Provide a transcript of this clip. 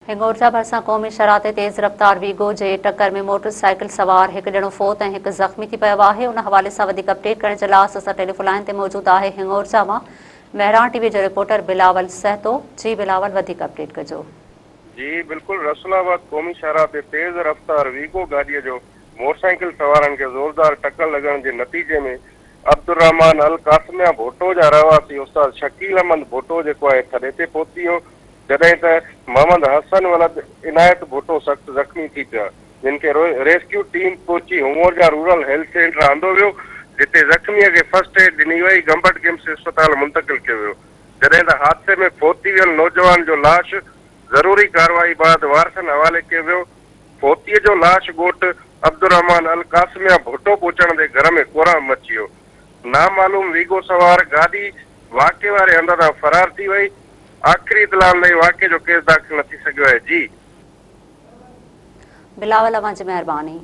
هنڱورجا ڀرسان قومي شاهراهه تي تيز رفتار ويگو جي ٽڪر ۾ موٽر سائيڪل سوار هڪ ڄڻو فوت ۽ هڪ زخمي ٿي پيو آهي ان حوالي سان وڌيڪ اپڊيٽ ڪرڻ جي لاء اسان سان ٽيليفون لائين تي موجود آهي هنڱورجا مان مهراڻ ٽي وي جو رپورٽر بلاول سهتو جي بلاول وڌيڪ اپڊيٽ ڪجو. جي بلڪل رسول آباد قومي شاهراهه تي تيز رفتار ويگو گاڏي جو موٽرسائيڪل سوارن کي زوردار ٽڪر لڳڻ جي نتيجي ۾ عبدالرحمان القاسميان ڀٽو جا رهواسي استاد شڪيل احمد ڀٽو جيڪو آهي ٿڏي تي پهتي ويو جڏهن ته محمد حسن ولد عنايت ڀٽو سخت زخمي ٿي پيا، جن کي ريسڪيو ٽيم پهچي هڱورجا رورل هيلٿ سينٽر آندو ويو، جتي زخمي کي فرسٽ ايڊ ڏني وئي، گمبٽ گمس اسپتال منتقل ڪيو ويو، جڏهن ته حادثي ۾ فوت ٿي ويل نوجوان جو لاش ضروري ڪارروائي بعد وارثن حوالي ڪيو ويو، فوتي جو لاش ڳوٺ عبدالرحمان القاسميان ڀٽو پهچڻ تي گهر ۾ ڪهرام مچي ويو، نامعلوم ويگو سوار گاڏي واقعي واري هنڌ تان فرار ٿي وئي، آخري اطلاعن لئي واقعي جو ڪيس داخل نه ٿي سگهيو آهي. جي. بلاول اوهان جي مهرباني.